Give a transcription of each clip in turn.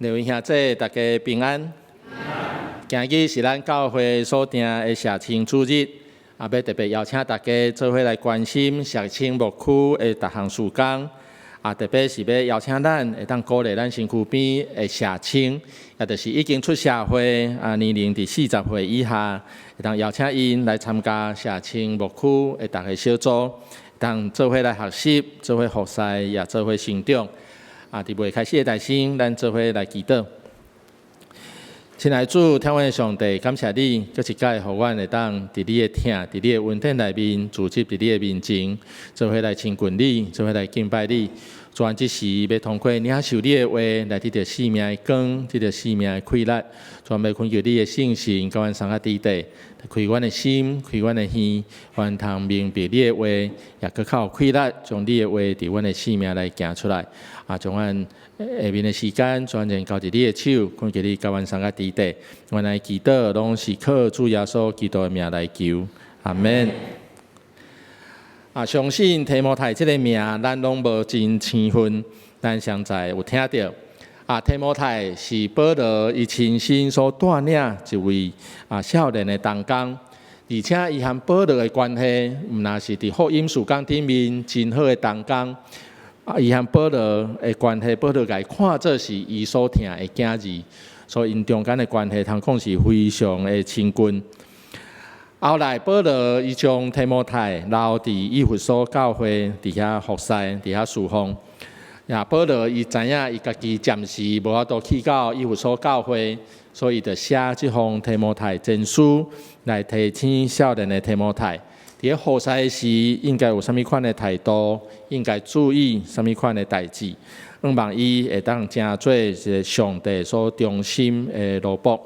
兩位兄弟，大家平安。今日是咱教會所定的社青主日，啊，欲特別邀請大家做伙來關心社青牧區的逐項事工。啊，特別是欲邀請咱會當鼓勵咱身軀邊的社青，也就是已經出社會啊，年齡佇40歲以下，會當邀請𪜶來參加社青牧區的逐个小組，會當做伙來學習，做伙服侍，也做伙成長。啊，佇未開始的代先，咱做伙來祈禱。親愛主，疼阮的上帝，感謝你，閣一擺予阮會當佇你的疼，佇你的恩典內面，聚集佇你的面前，做伙來親近你，做伙來敬拜你。主啊，這時欲通過領受你的話，來得著生命的光，得著生命的氣力。主啊，欲懇求你的聖神，佮阮相佮佇底，開阮的心，開阮的耳，阮通明白你的話，也閣較有氣力，將你的話佇阮的生命來行出來。啊，將阮下面的時間全然交佇你的手，懇求你佮阮相佮佇底。阮的祈禱攏是靠主耶穌基督的名來求，阿門。啊，相信提摩太這个名，咱攏無真生分，咱上載有聽著。啊，提摩太是保羅伊親身所帶領一位啊少年的同工，而且伊和保羅的關係，毋但是佇福音事工頂面真好的同工。啊，伊和保羅的關係，保羅共伊看做是伊所疼的囝兒，所以𪜶中間的關係，通講是非常的親近。後來保羅伊將提摩太留佇以弗所教會，佇遐服侍，佇遐侍奉。也保羅伊知影伊家己暫時無法度去到以弗所教會，所以伊就寫這封提摩太前書來提醒少年的提摩太，佇咧服侍時應該有啥物款的態度，應該注意啥物款的代誌，向望伊會當成做一个上帝所忠心的奴僕。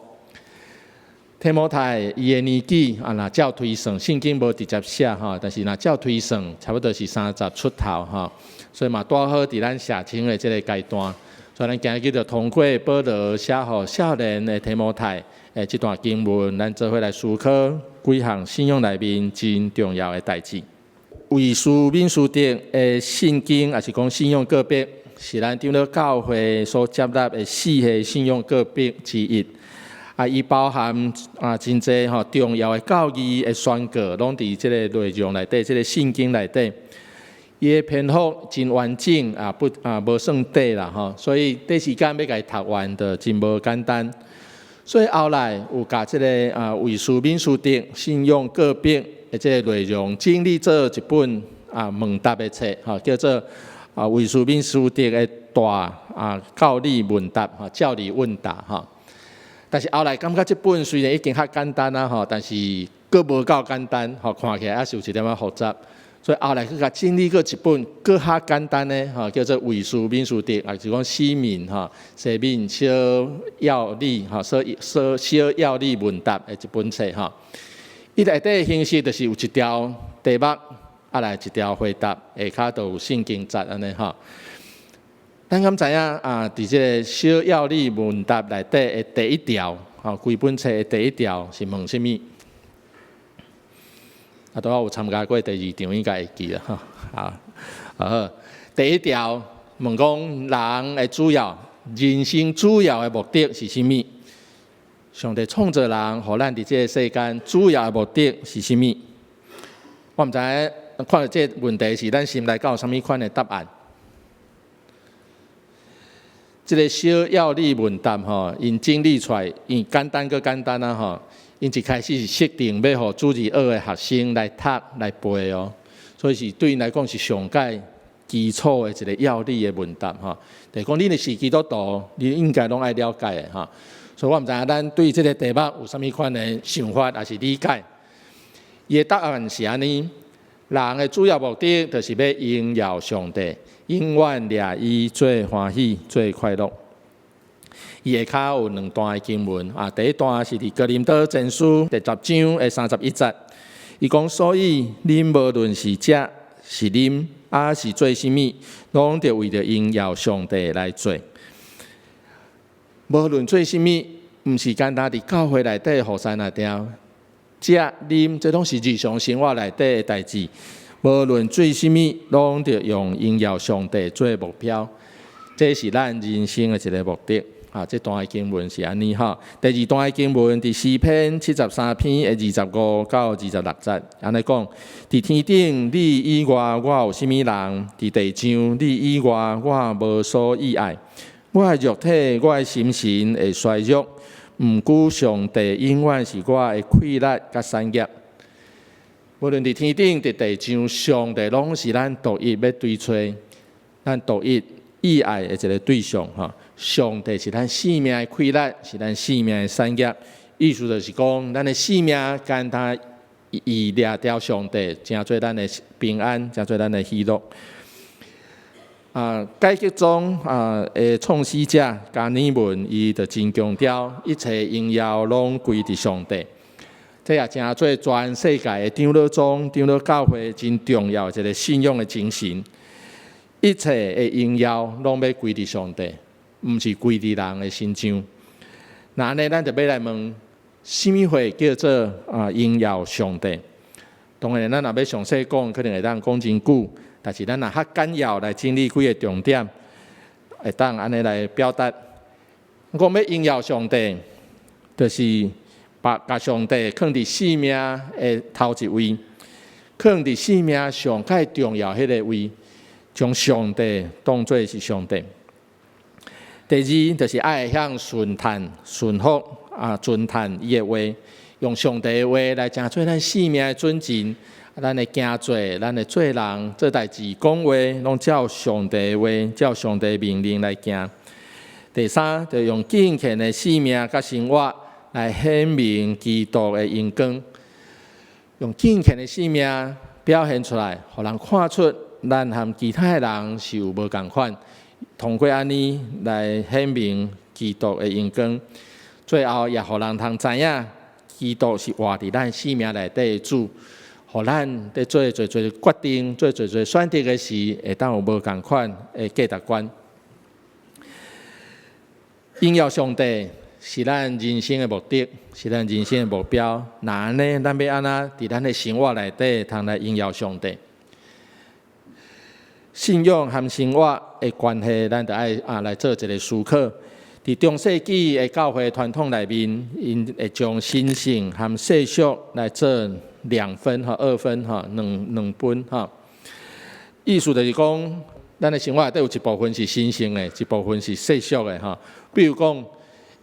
提摩太伊的年紀啊，若照推算，聖經無直接寫吼，但是若照推算，差不多是30出頭吼，所以嘛拄好佇咱社青的這个階段，所以咱今日就通過保羅寫予少年的提摩太的這段經文，咱做伙來思考幾項信仰內面真重要的代誌。維斯敏斯特的信經，抑是講信仰告白，是咱長老教會所接納的四個信仰告白之一。啊，伊包含啊真濟吼重要的教義的宣告，攏佇這个內容內底，這个聖經內底。伊的篇幅真完整啊，不啊無算短啦吼，所以短時間欲共伊讀完，就真無簡單。所以後來有共這个啊維斯敏斯特信仰告白的這个內容整理做一本啊問答的冊，吼，叫做啊維斯敏斯特的大啊教理問答，吼，教理問答吼。但是後來感覺這本雖然已經較簡單啊吼，但是閣無夠簡單，吼，看起來猶是有一點仔複雜。所以後來閣共整理閣一本閣較簡單的吼，叫做維斯敏斯特，抑是講西敏吼，西敏小要理吼，小小小要理問答的一本冊吼。伊內底形式就是有一條題目，啊來一條回答，下跤就有聖經節按呢吼。咱敢知影啊？佇這个小要理問答內底的第一條，吼，規本冊的第一條是問啥物？啊，拄仔有參加過第二場，應該會記啦，吼。啊，好，第一條問講人的主要人生主要的目的是啥物？上帝創造人，予咱佇這个世間主要的目的是啥物？我毋知影看著這个問題時，咱心內敢有啥物款的答案？這个小要理問答吼，𪜶整理出來，𪜶簡單閣簡單啊吼。𪜶一開始是設定欲予主日學的學生來讀來背哦，所以是對𪜶來講是上蓋基礎的一个要理的問答吼。就是講你若是基督徒，你應該攏愛了解的吼。所以我毋知影咱對這个題目有啥物款的想法，抑是理解。伊的答案是按呢：人的主要目的就是欲榮耀上帝，永遠掠伊做歡喜、做快樂。伊下跤有兩段的經文啊，第一段是佇哥林多前書第十章的31節，伊講：所以恁無論是食是啉，抑是做啥物，攏著為著榮耀上帝來做。無論做啥物，毋是干焦佇教會內底服侍爾定，食啉，這攏是日常生活內底的代誌。無論做啥物，攏著用榮耀上帝做目標，這是咱人生的一个目的。啊，這段的經文是按呢吼。第二段的經文佇詩篇73篇的25到26節，按呢講：佇天頂你以外，我有啥物人？佇地上你以外，我無所倚愛。我的肉體，我的心神會衰弱，毋過上帝永遠是我的氣力佮產業。無論佇天頂、佇地上，上帝攏是咱獨一欲追揣，咱獨一倚愛的一个對象吼。上帝是咱生命的氣力，是咱生命的產業。意思就是講，咱的生命干焦依賴著上帝，成做咱的平安，成做咱的喜樂。改革宗的創始者加爾文，伊就真強調一切榮耀攏歸佇上帝。這也成做全世界的長老宗、長老教會真重要的一个信仰的精神。一切的榮耀攏欲歸佇上帝，毋是歸佇人的身上。那按呢，咱就欲來問，啥物貨叫做榮耀上帝？當然，咱若欲詳細講，可能會當講真久。但是咱若較簡要來整理幾个重點，會當按呢來表達。講欲榮耀上帝，就是把共上帝囥佇生命的頭一位，囥佇生命上蓋重要彼个位，將上帝當做是上帝。第二，就是愛會曉順趁、順服遵趁伊的話，用上帝的話來成做咱生命的準繩。咱的行做，咱的做人、做代誌、講話，攏照上帝的話，照上帝命令來行。第三，就用敬虔的生命佮生活來顯明基督的榮光，用敬虔的生命表現出來，予人看出咱和其他的人是有無仝款。通過按呢來顯明基督的榮光，最後也予人通知影，基督是活佇咱生命內底的主，予咱佇做濟濟決定、做濟濟選擇的時，會當有無仝款的價值觀。榮耀上帝是咱人生的目的，是咱人生的目標。那按呢，咱欲按怎佇咱的生活內底通來榮耀上帝？信仰和生活的關係，咱著愛來做一个思考。佇中世紀的教會傳統內面，𪜶會將神聖和世俗來做兩分吼、二分吼、兩兩分吼。意思就是講，咱的生活內底有一部分是神聖的，一部分是世俗的吼。比如講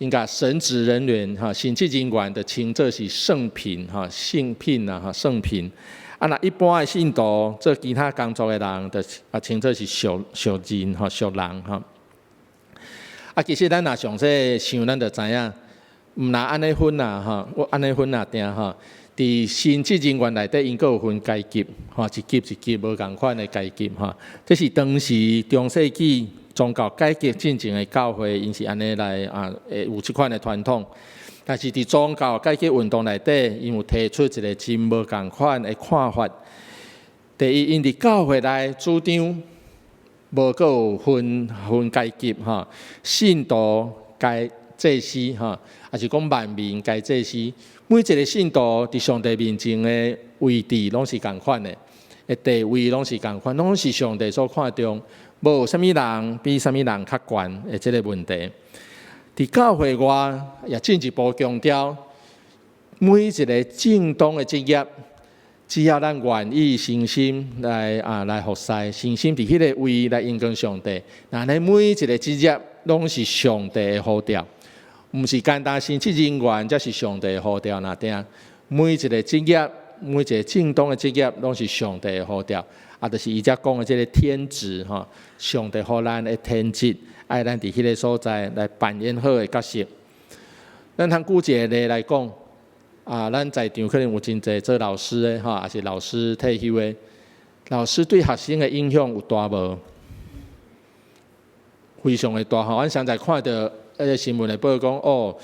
，𪜶共神職人員吼、神職人員就稱做是聖品吼、聖品啊吼、聖品。若一般的信徒做其他工作的人，就稱做是俗俗人吼、俗人吼。其實咱若詳細想，咱就知影，毋若按呢分啦吼，我按呢分啊定吼。佇神職人員內底，𪜶閣有分階級，吼，一級一級無仝款的階級吼。這是當時中世紀宗教改革進前的教會，𪜶是按呢來會有這款的傳統。但是佇宗教改革運動內底，𪜶有提出一个真無仝款的看法。第一，𪜶佇教會內主張無閣有分分階級吼，信徒皆祭司吼，抑是講萬民皆祭司。每一个信徒佇上帝面前的位置攏是仝款的，的地位攏是仝款，攏是上帝所看重，無啥物人比啥物人較懸的這个問題。佇教會外也進一步強調，每一个正當的職業，只要咱願意誠心來服侍，誠心佇彼个位來榮光上帝，那呢每一个職業攏是上帝的呼召，毋是干焦神職人員才是上帝的呼召，爾定每一个職業，每一个正當的職業攏是上帝的呼召，就是伊遮講的這个天職吼，上帝予咱的天職，愛咱佇彼个所在來扮演好的角色。咱通舉一个例來講，咱在場可能有真濟做老師的吼，抑是老師退休的，老師對學生的影響有大無？非常的大吼！阮常在看著彼个新聞會報講，哦，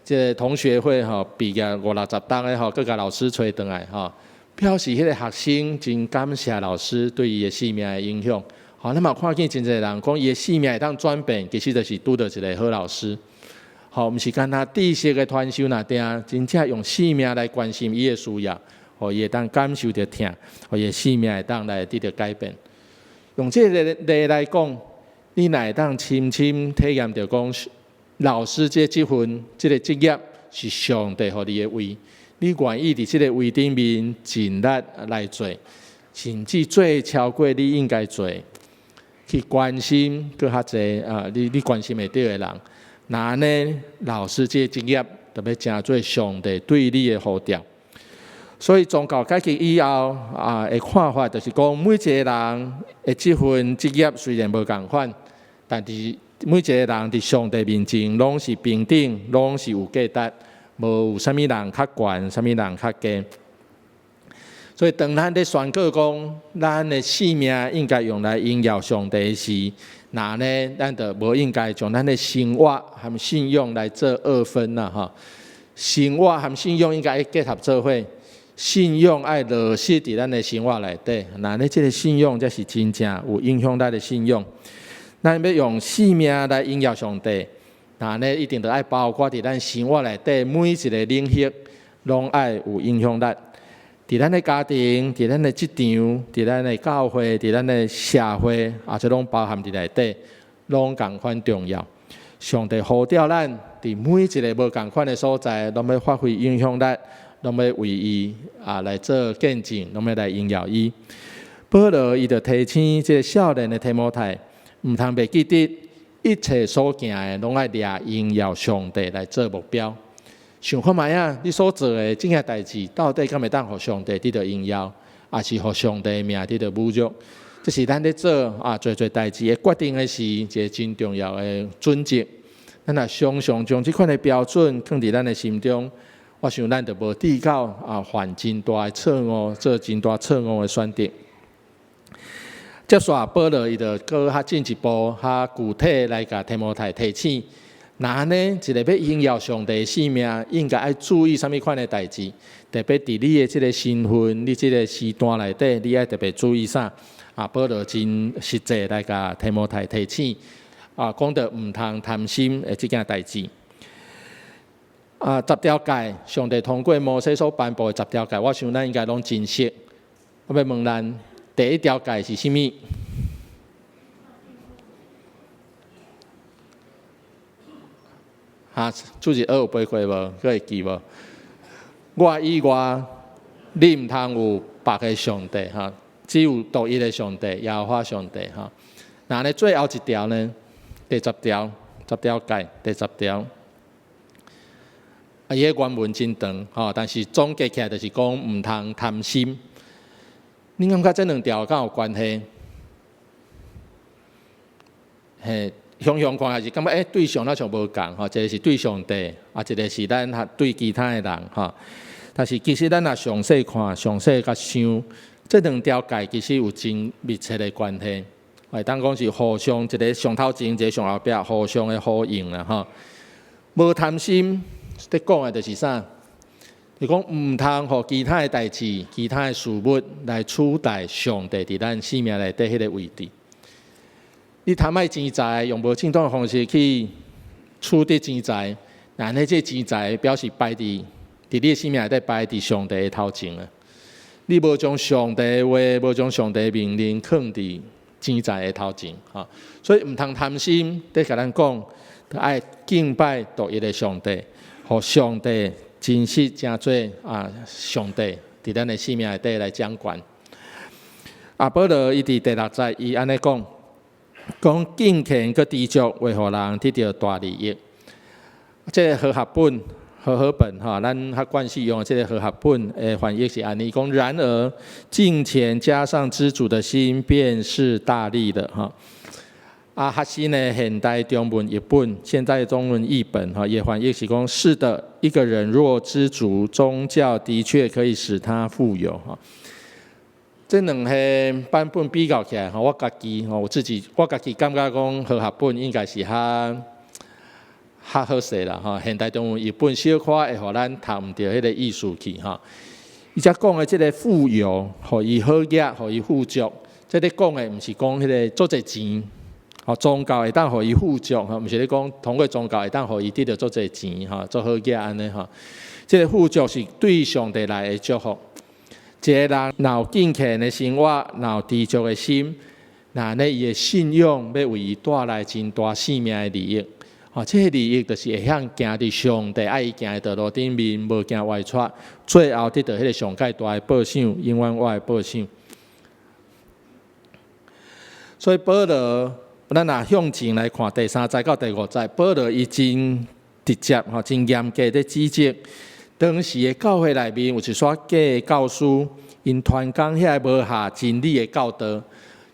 這个同學會吼畢業五六十冬的吼，閣共老師揣轉來吼，表示彼个學生真感謝老師對伊的生命的影響。吼，咱嘛看見真濟人講，伊的生命會當轉變，其實就是拄著一个好老師。吼，毋是干焦知識的傳授爾定，真正用生命來關心伊的需要，予伊會當感受著疼，予伊的生命會當來得著改變。用這个例來講，你若會當深深體驗著講，老師這職份，這个職業是上帝予你的位，你願意佇這个位頂面盡力來做，甚至做超過你應該做，去關心閣較濟啊！你關心會著的人，若按呢，老師這个職業就欲成做上帝對你的呼召。所以宗教改革以後啊，的看法就是講，每一個人的這份職業雖然無仝款，但是每一個人佇上帝面前攏是平等，攏是有價值，無有啥物人較懸，啥物人較低。所以當咱咧宣告講，咱的性命應該用來榮耀上帝時，若按呢，咱就無應該將咱的生活和信仰來做二分啦，吼。生活和信仰應該結合做伙。信仰愛落實佇咱的生活內底，若按呢這个信仰才是真正有影響力的信仰。咱欲用性命來榮耀上帝，若按呢一定著愛包括佇咱生活內底每一个領域，攏愛有影響力。佇咱的家庭，佇咱的職場，佇咱的教會，佇咱的社會，啊，這攏包含佇內底，攏仝款重要。上帝呼召咱佇每一个無仝款的所在，攏欲發揮影響力。攏欲為伊啊來做見證，攏欲來榮耀伊。保羅伊就提醒這个少年的提摩太，毋通袂記得一切所行的，攏愛掠榮耀上帝來做目標。想看覓仔，你所做的這件代誌，到底敢會當予上帝得著榮耀，抑是予上帝的名得著侮辱？這是咱咧做啊，濟濟代誌的決定的時，一个真重要的準則。咱若常常將這款的標準放佇咱的心中，我想咱就無至到啊犯真大的錯誤，做真大錯誤的選擇。接續保羅伊就閣較進一步、較具體來共提摩太提醒，若按呢，一个欲榮耀上帝的性命，應該愛注意啥物款的代誌？特別佇你的這个身份、你這个時段內底，你愛特別注意啥？啊，保羅真實際來共提摩太提醒，啊，講著毋通貪心的這件代誌。啊，十條誡，上帝通過摩西所頒布的十條誡，我想咱應該攏真熟。我欲問咱，第一條誡是啥物？哈，主日學有背過無？閣會記無？我以外，你毋通有別个上帝哈，只有獨一的上帝，耶和華上帝哈。若按呢最後一條呢？第十條，十條誡，第十條。啊，伊个原文真長吼，但是總結起來就是講毋通貪心。你感覺這兩條敢有關係？嘿，雄雄看是感覺對象好像無仝吼，一个是對上帝，啊，一个是咱對其他的人吼。但是其實咱若詳細看、詳細共想，這兩條誡其實有真密切的關係。會當講是互相一个上頭前，一个上後壁，互相的呼應啦吼。無貪心。咧講的就是啥？就講毋通予其他的代誌、其他的事物來取代上帝佇咱生命內底彼个位置。你貪愛錢財，用無正當的方式去取得錢財，若按呢這錢財表示擺佇佇你的生命內底擺佇上帝的頭前啊！你無將上帝的話，無將上帝的命令囥佇錢財的頭前，吼！所以毋通貪心，咧共咱講，愛敬拜獨一的上帝。予上帝真實成做啊！上帝佇咱的生命內底來掌權。啊，保羅伊佇第六節，伊按呢講，講敬虔閣知足會予人得著大利益。這个和合本、和合本吼，咱較慣勢用的這个和合本的翻譯是按呢講：然而敬虔加上知足的心，便是大利的吼。啊，較新的現代中文譯本，現代中文譯本吼，伊翻譯是講：是的，一個人若知足，宗教的確可以使他富有。吼，這兩个版本比較起來，吼，我家己吼，我自己我家己感覺講和合本應該是較較好勢啦。吼，現代中文譯本小可會予咱讀毋著彼个意思去。吼，伊遮講的這个富有，予伊好額，予伊富足，這咧講的毋是講彼个足濟錢。吼，宗教會當予伊富足，吼，毋是咧講通過宗教會當予伊得著足濟錢，吼，足好額按呢吼。這个富足是對上帝來的祝福。一个人若有敬虔的生活，若有知足的心，若按呢伊的信仰欲為伊帶來真大性命的利益。吼，這个利益就是會曉行佇上帝愛伊行的道路頂面，無行歪趖，最後得到彼个上蓋大的報賞，永遠活的報賞。所以保羅，咱若向前來看第三節到第五節，保羅伊真直接吼，真嚴格佇指責當時的教會內面有一撮假的教師，𪜶傳講遐個無合真理的教導，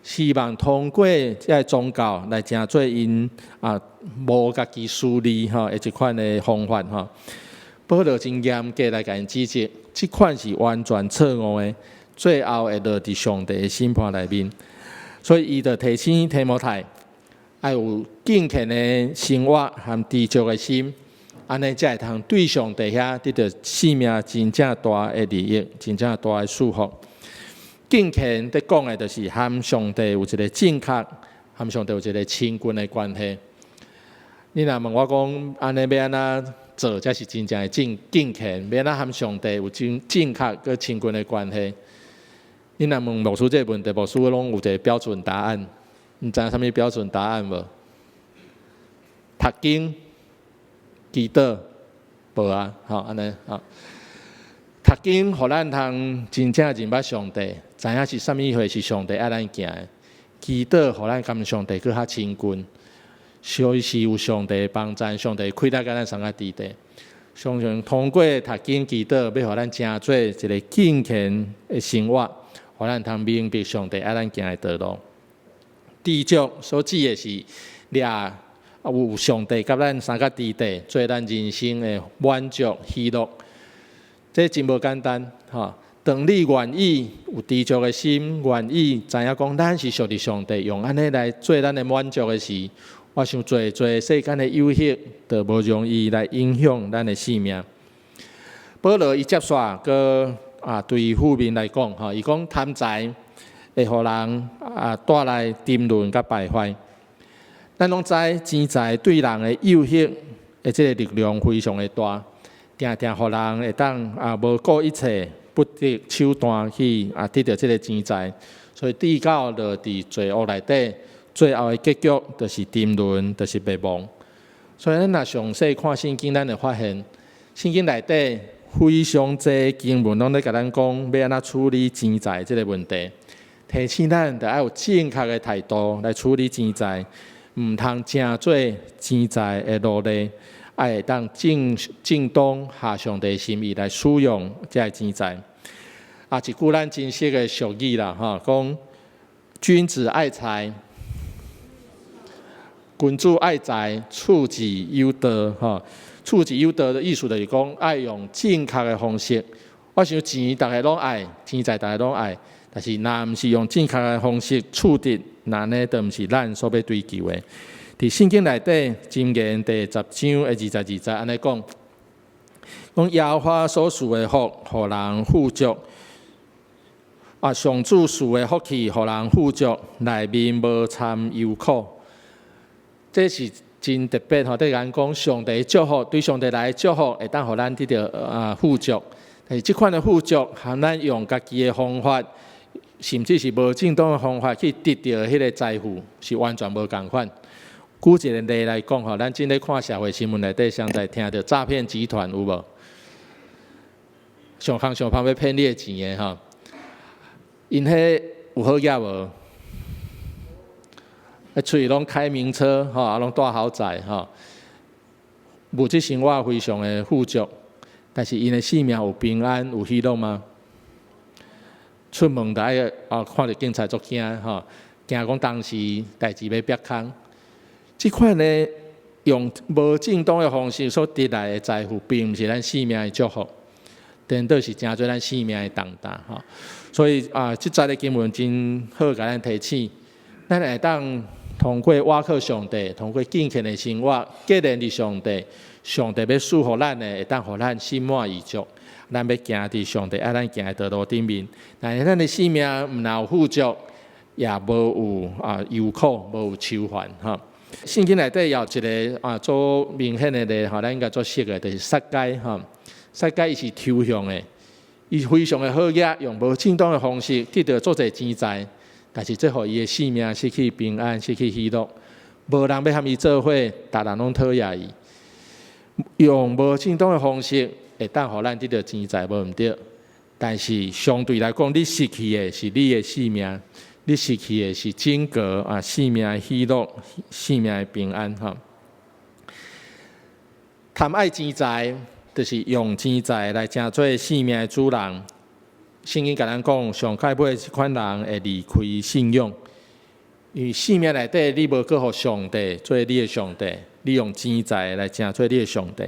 希望通過這个宗教來成做𪜶啊謀家己私利吼的一款的方法吼。保羅真嚴格來共𪜶指責，這款是完全錯誤的，最後會落佇上帝的審判內面。所以伊就提醒提摩太，愛有敬虔的生活和知足的心，按呢才會通對上帝遐得著生命真正大的利益，真正大的祝福。敬虔佇講的，就是和上帝有一个正確，和上帝有一个親近的關係。你若問我講，按呢欲按怎做才是真正的正敬虔？欲按怎和上帝有真正確閣親近的關係？你若問牧師這个問題，牧師攏有一个標準答案。你知影啥物標準答案無？讀經、祈禱，無啊，吼，按呢，吼。讀經予咱通真正認捌上帝，知影是啥物貨是上帝愛咱行的。祈禱予咱佮上帝閣較親近，隨時有上帝幫贊，上帝氣力佮咱相佮佇底。常常通過讀經祈禱，欲予咱成做一个敬虔的生活，予咱通明白上帝愛咱行的道路。知足所指的是，掠有上帝佮咱相佮佇底，做咱人生的滿足喜樂。這真無簡單，吼！當你願意有知足的心，願意知影講咱是屬於上帝，用按呢來做咱的滿足的時，我想濟濟世間的誘惑，就無容易來影響咱的生命。保羅伊接煞閣啊，對負面來講，吼，伊講貪財會予人啊帶來沉淪佮敗壞。咱攏知錢財對人的誘惑的這个力量非常的大，定定予人會當啊無顧一切，不擇手段去啊得著這个錢財，所以跌到落佇罪惡內底，最後的結局就是沉淪，就是滅亡。所以咱若詳細看聖經，咱會發現聖經內底非常濟經文攏咧共咱講欲按怎處理錢財這个問題，提醒咱著愛有正確的態度來處理錢財，毋通成做錢財的奴隸。愛會當正正當合上帝心意來使用這个錢財。啊，一句咱真熟的俗語啦，吼，講君子愛財，君子愛財，取之有道，吼。取之有道的意思就是講，愛用正確的方式。我想錢逐个攏愛，錢財逐个攏愛，但是若毋是用正確的方式取得，那呢就毋是咱所欲追求的。佇聖經內底，箴言第十章的二十二節按呢講，講耶和華所賜的福，予人富足；啊，上主賜的福氣，予人富足，內面無摻憂苦。這是真特別吼，對咱講，上帝祝福，對上帝來的祝福，會當予咱得著啊富足。但是這款的富足，含咱用家己的方法，甚至是無正當的方法去得著彼个財富，是完全無仝款。舉一个例來講吼，咱正咧看社會新聞內底，常在聽著詐騙集團有無？想空想辦法欲騙你的錢的吼，𪜶彼有好額無？出去攏開名車吼，啊攏住豪宅吼，物質生活非常的富足，但是𪜶的生命有平安有喜樂嗎？出門著愛啊，看著警察足驚吼，驚講當時代誌欲煏空。這款呢，用無正當的方式所得來的財富，並毋是咱生命的祝福，顛倒是成做咱生命的重擔吼。所以啊，這節的經文真好，共咱提醒，咱會當通過倚靠上帝，通過敬虔的生活，結連佇上帝，上帝欲賜予咱的，會當予咱心滿意足。咱欲行佇上帝愛咱行的道路頂面，但是咱的生命毋但有富足，也無有啊憂苦，無有愁煩吼。聖經內底也有一个啊，足明顯的例吼，咱應該足熟的，就是撒該吼。撒該伊是抽象的，伊非常的好額，用無正當的方式得著足濟錢財，但是這予伊的生命失去平安，失去喜樂。無人欲和伊做伙，逐人攏討厭伊。用無正當的方式，會當予咱得著錢財，無毋對。但是相對來講，你失去的是你的性命，你失去的是整個啊生命的喜樂、生命的平安吼。貪愛錢財，就是用錢財來成做生命的主人。聖經共咱講，上蓋尾這款人會離開信仰，因為生命內底你無閣予上帝做你的上帝，你用錢財來成做你的上帝。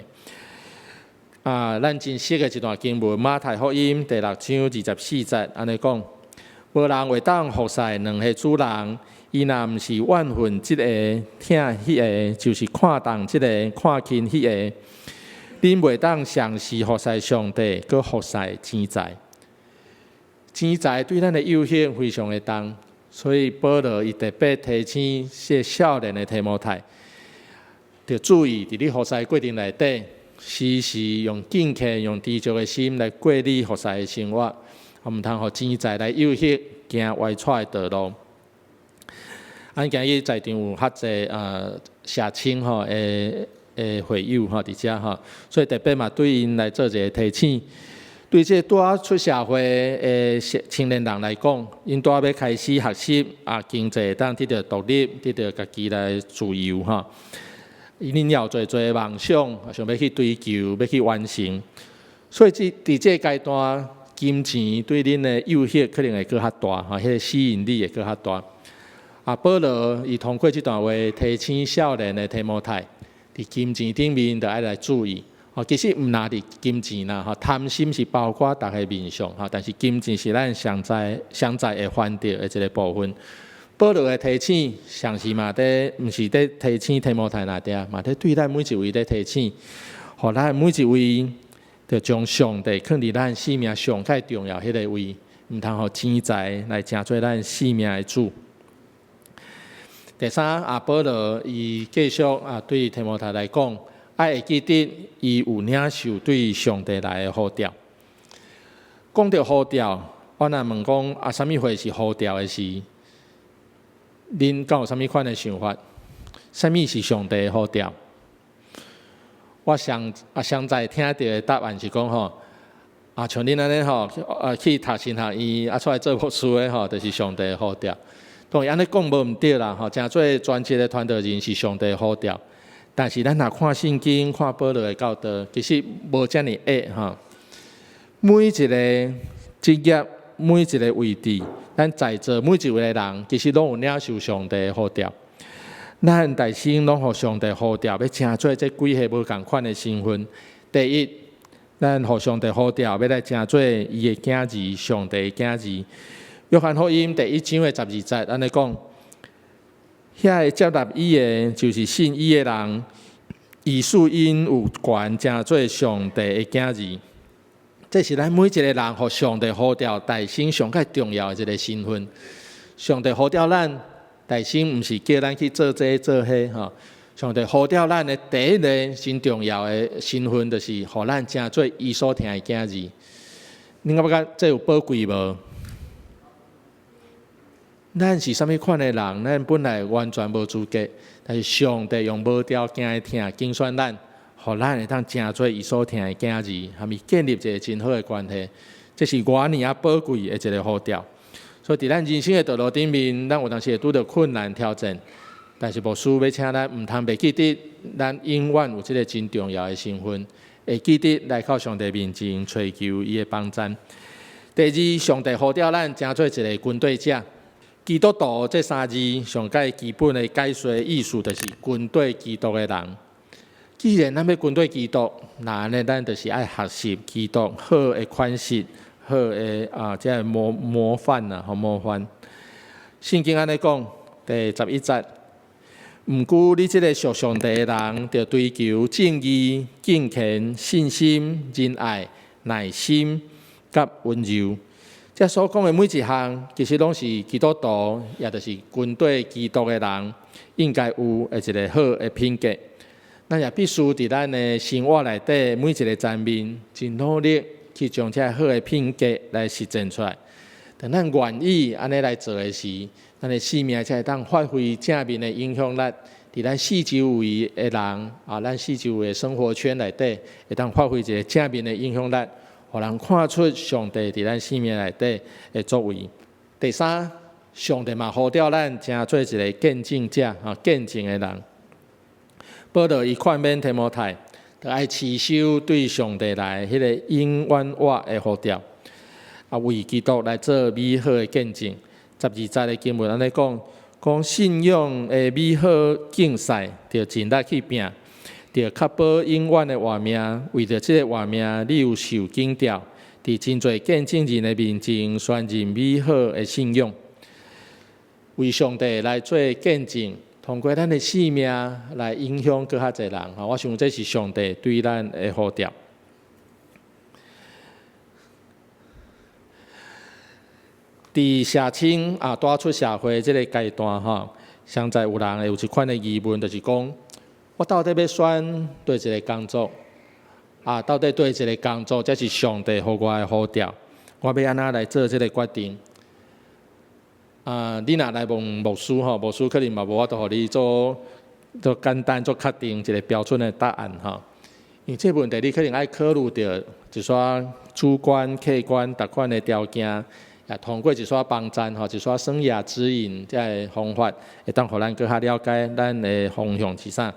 啊，咱真熟的一段經文，馬太福音第六章二十四節，按呢講：無人會當服侍兩个主人，伊若毋是怨恨這个，疼彼个，就是看重這个，看輕彼个。恁袂當同時服侍上帝，閣服侍錢財。錢財對咱的誘惑非常的重，所以保羅伊特別提醒這少年的提摩太，著注意佇你服侍過程內底，時時用敬虔、用知足的心來過你服侍的生活，毋通予錢財來誘惑，行歪跩的道路。咱今日在場有較濟社青吼的會友吼佇遮吼，所以特別嘛對𪜶來做一个提醒。對這個拄仔出社會的青年人來講，𪜶拄仔欲開始學習啊，經濟會當得著獨立，得著家己來自由吼。𪜶有濟濟夢想，想欲去追求，欲去完成。所以這佇這个階段，金錢對恁的誘惑可能會閣較大，吼，彼个吸引力會閣較大。啊，保羅伊通過這段話提醒少年的提摩太，佇金錢頂面著愛來注意。吼，其實毋但佇金錢啦，吼，貪心是包括逐个面向，吼，但是金錢是咱上在上在會犯著的一个部分。保羅的提醒，上是嘛佇，毋是佇提醒提摩太爾爾，嘛佇對咱每一位佇提醒，予咱每一位，著將上帝囥佇咱生命上蓋重要彼个位，毋通予錢財來成做咱生命的主。第三，啊，保羅伊繼續啊對提摩太來講，愛會記得伊有領受對上帝來的呼召。講著呼召，我若問講啊，啥物貨是呼召的時，恁敢有啥物款的想法？啥物是上帝的呼召？我上啊上在聽著的答案是講吼，啊像恁按呢吼，啊去讀神學院啊出來做牧師的吼，就是上帝的呼召。當然按呢講無毋對啦，吼，成做專職的傳道人是上帝的呼召。但是咱若看聖經、看保羅的教導，其實無遮爾易吼。每一个職業、每一个位置，咱在座每一位人，其實攏有領受上帝的呼召。咱內心攏予上帝呼召，欲成做這幾个無仝款的身份。第一，咱予上帝呼召，欲來成做伊的囝兒，上帝的囝兒。約翰福音第一章的十二節，按呢講：遐个接納伊的，就是信伊的人，伊賜𪜶有權成做上帝的囝兒。這是咱每一個人予上帝呼召，內心上蓋重要的一个身份。上帝呼召咱，內心毋是叫咱去做這做彼吼。上帝呼召咱的第一个真重要的身份，就是予咱成做伊所疼的囝兒。恁感覺這有寶貴無？咱是啥物款的人？咱本來完全無資格，但是上帝用無條件的疼揀選咱，予咱會當成做伊所疼的囝兒，和伊建立一个真好的關係。這是偌爾仔寶貴的一个呼召。所以，佇咱人生的道路頂面，咱有當時會拄著困難挑戰，但是牧師欲請咱毋通袂記得，咱永遠有這个真重要的身份，會記得來到上帝面前，揣求伊的幫贊。第二，上帝呼召咱成做一个跟綴者。基督徒這三字上蓋基本的解說意思，就是跟綴基督的人。既然咱欲跟綴基督，那按呢，咱就是愛學習基督好的款式，好的啊，這个模範啊，吼模範。聖經按呢講，第十一節，毋過你這个屬上帝的人，著追求正義、敬虔、信心、仁愛、耐心、佮溫柔。這所講的每一項，其實攏是基督徒，也就是跟綴基督的人，應該有的一个好的品格。咱也必須佇咱的生活內底每一个層面，真努力去將這好的品格來實踐出來。當咱願意按呢來做的時，咱的生命才會當發揮正面的影響力，佇咱四周圍的人啊，咱四周圍的生活圈內底，會當發揮一个正面的影響力，予人看出上帝佇咱生命內底的作為。第三，上帝嘛呼召咱成做一个見證者啊，見證的人。保羅伊勸勉提摩太，著愛持守對上帝來彼个永遠活的呼召，啊，為基督來做美好的見證。12節的經文按呢講，講信仰的美好競賽，著盡力去拚，著確保永遠的活命。為著這个活命，你有受警召，佇真濟見證人的面前宣認美好的信仰，為上帝來做見證。通過咱的生命來影響閣較濟人，吼！我想這是上帝對咱的呼召。佇社青啊，帶出社會這个階段，吼，實在有人會有一款的疑問，就是講：我到底欲選佗一个工作？啊，到底佗一个工作才是上帝予我的呼召？我欲按怎來做這个決定？啊！你若來問牧師吼，牧師可能嘛無法度予你做做簡單、做確定一个標準的答案吼。因為這個問題你可能愛考慮著一寡主觀、客觀逐款的條件，也通過一寡幫贊吼，一寡生涯指引這个方法，會當予咱閣較了解咱的方向是啥。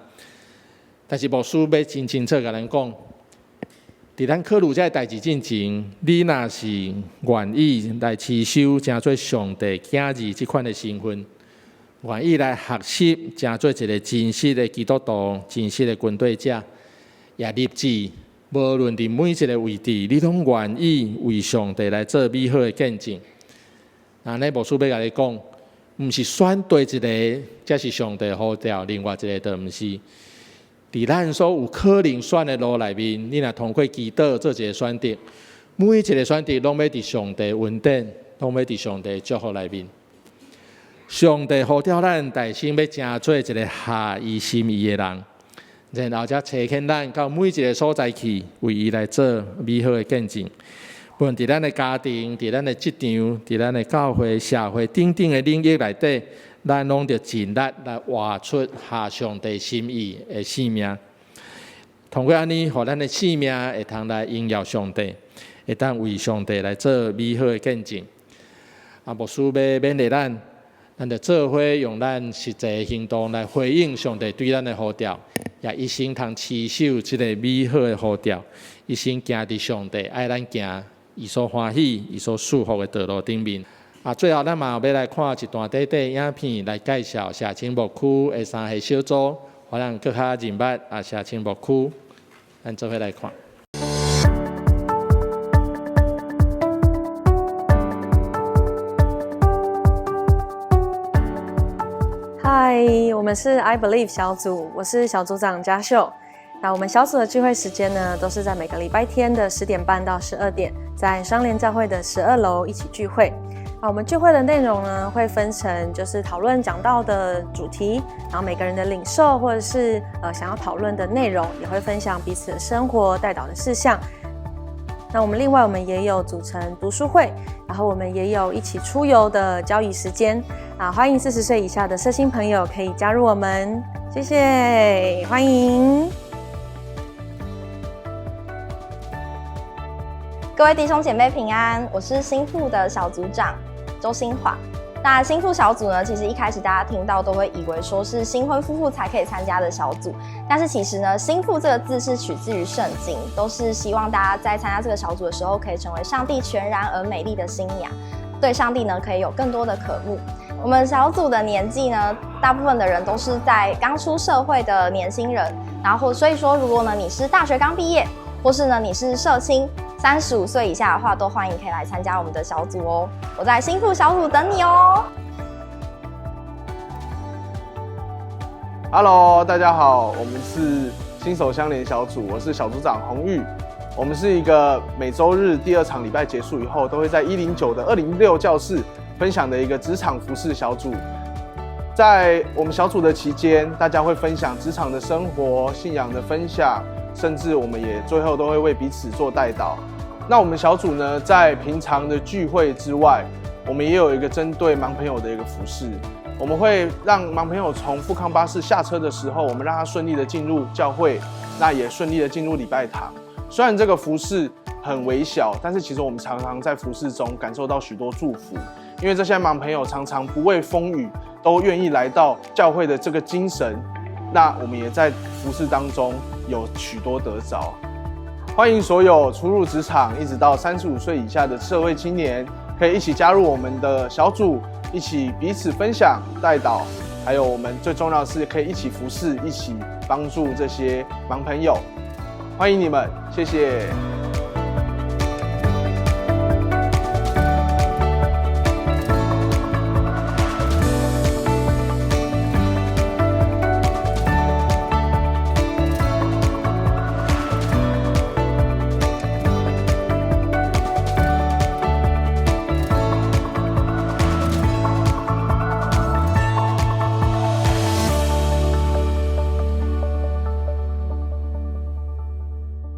但是牧師欲真清楚共咱講，佇咱考慮這个代誌進前，你若是願意來持守成做上帝囝兒這款的身份，願意來學習成做一个真實的基督徒、真實的跟隨者，也立志無論佇每一个位置，你攏願意為上帝來做美好的見證。按呢牧師欲共你講，毋是選佗一个才是上帝呼召，另外一个就毋是。佇咱所有可能選的路內面，你若通過祈禱做一个選擇，每一个選擇攏欲佇上帝恩典，攏欲佇上帝祝福內面。上帝呼召咱，大心欲成做一个合伊心意的人，然後才差遣咱到每一个所在去，為伊來做美好的見證。無論佇咱的家庭、佇咱的職場、佇咱的教會、社會等等的領域內底，咱攏著盡力來活出合上帝心意的生命。通過按呢，予咱的生命會通來榮耀上帝，會當為上帝來做美好的見證。啊，牧師欲勉勵咱，咱著做伙用咱實際行動來回應上帝對咱的呼召，也一生通持守這个美好的呼召，一生行佇上帝愛咱行，伊所歡喜、伊所祝福的道路頂面。啊，最後咱嘛欲來看一段短短影片，來介紹社青牧區的三个小組，予咱閣較認捌啊社青牧區。咱做伙來看。嗨，我們是 I Believe 小組，我是小組長嘉秀。那我們小組的聚會時間呢，都是在每個禮拜天的10點半到12點，在雙聯教會的12樓一起聚會。啊，我們聚會的內容呢，會分成就是討論講道的主題，然後每個人的領受或者是想要討論的內容，也會分享彼此的生活代禱的事項。那我們另外我們也有組成讀書會，然後我們也有一起出遊的交誼時間。啊，歡迎40歲以下的社青朋友可以加入我們，謝謝，歡迎。各位弟兄姐妹平安，我是新婦的小組長周新華。那新婦小組呢，其實一開始大家聽到都會以為說是新婚夫婦才可以參加的小組，但是其實呢，新婦這個字是取自於聖經，都是希望大家在參加這個小組的時候，可以成為上帝全然而美麗的新娘，對上帝呢可以有更多的渴慕。我們小組的年紀呢，大部分的人都是在剛出社會的年輕人，然後所以說，如果呢你是大學剛畢業，或是呢你是社青，35歲以下的話，都歡迎可以來參加我們的小組哦。我在新婦小組等你哦。 Hello，大家好，我們是新手相連小組，我是小組長洪玉。我們是一個每週日第二場禮拜結束以後，都會在109的206教室分享的一個職場服事小組。在我們小組的期間，大家會分享職場的生活、信仰的分享，甚至我們也最後都會為彼此做代禱。那我們小組呢，在平常的聚會之外，我們也有一個針對盲朋友的一個服事。我們會讓盲朋友從富康巴士下車的時候，我們讓他順利的進入教會，那也順利的進入禮拜堂。雖然這個服事很微小，但是其實我們常常在服事中感受到許多祝福，因為這些盲朋友常常不畏風雨，都願意來到教會的這個精神。那我們也在服事當中有許多得着。歡迎所有初入職場一直到35歲以下的社會青年，可以一起加入我們的小組，一起彼此分享、代禱，還有我們最重要的是可以一起服事，一起幫助這些盲朋友。歡迎你們，謝謝。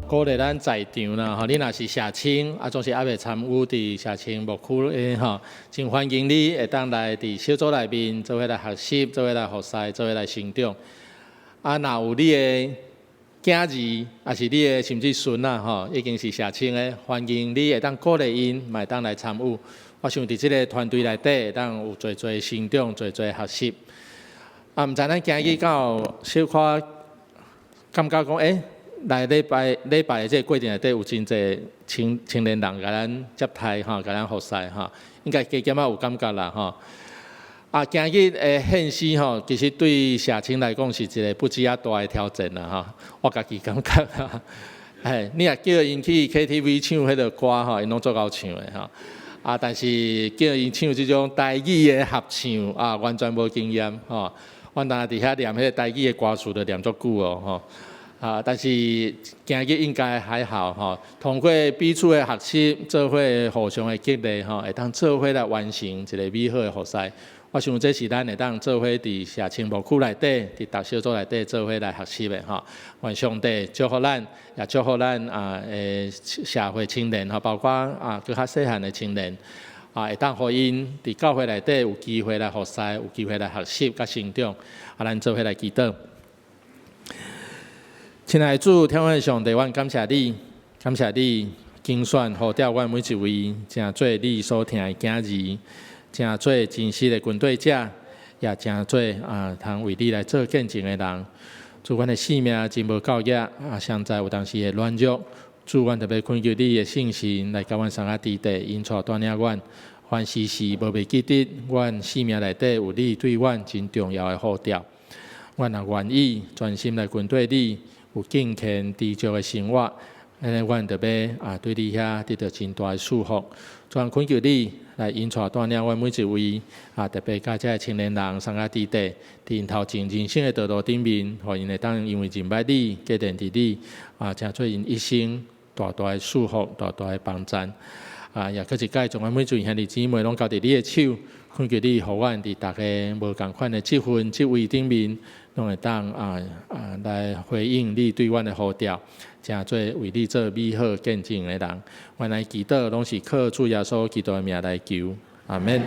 鼓勵咱在場啦，吼！你若是社青，啊，總是猶未參與佇社青牧區的吼，真歡迎你會當來佇小組內面做伙來學習，做伙來服侍，做伙來成長。啊，若有你的囝兒，抑是你的甚至孫仔吼，已經是社青的，歡迎你會當鼓勵𪜶，嘛會當來參與。我想佇這个團隊內底，會當有濟濟成長，濟濟學習。啊，毋知咱今日敢有小可感覺講，欸，來禮拜禮拜的這个過程內底有真濟青青年人共咱接待吼，共咱服侍吼，應該加減仔有感覺啦吼。啊，今日的獻詩吼，其實對社青來講是一個不止仔大的挑戰啦吼。我家己感覺，嘿，你若叫𪜶去 KTV 唱彼个歌吼，𪜶攏足𠢕唱的吼。啊，但是叫𪜶唱這種台語的合唱啊，完全無經驗吼。阮當佇遐念彼个台語的歌詞，就念足久哦吼。啊，但是今日應該還好吼。通過彼此的學習，做伙互相的激勵吼，會當做伙來完成一個美好的服事。我想這是咱會當做伙佇社青牧區內底，佇逐小組內底做伙來學習的吼。願上帝祝福咱，也祝福咱啊的社會青年吼，包括啊閣較細漢的青年啊，會當予𪜶佇教會內底有機會來服侍，有機會來學習佮成長。啊，咱做伙來祈禱。親愛的主，天父上帝，阮感謝你，感謝你揀選呼召阮每一位，成做你所疼的囝兒，成做真實的跟隨者，也成做啊，通為你來做見證的人。主，阮的性命真無夠額，啊，實在有當時會軟弱。主，阮特別懇求你的聖神來共阮相佮佇底，引帶帶領阮，凡時時無袂記得，阮生命內底有你對阮真重要的呼召。阮若願意專心來跟隨你，有敬虔知足的生活，按呢，阮就欲啊對你遐得到真大的祝福。主，懇求你來引帶帶領阮每一位啊，特別佮這个青年人相佮佇底，佇𪜶頭前人生的道路頂面，予𪜶會當因為認捌你，堅定佇你啊，成做𪜶一生大大的祝福，大大的幫贊。啊，也閣一擺將阮每一位兄弟姊妹攏交佇你的手，懇求你予阮佇逐个無仝款的職份、職位頂面，攏會當啊啊來回應你對阮的呼召，成做為你做美好見證的人。阮來祈禱，攏是靠主耶穌基督的名來求，阿們。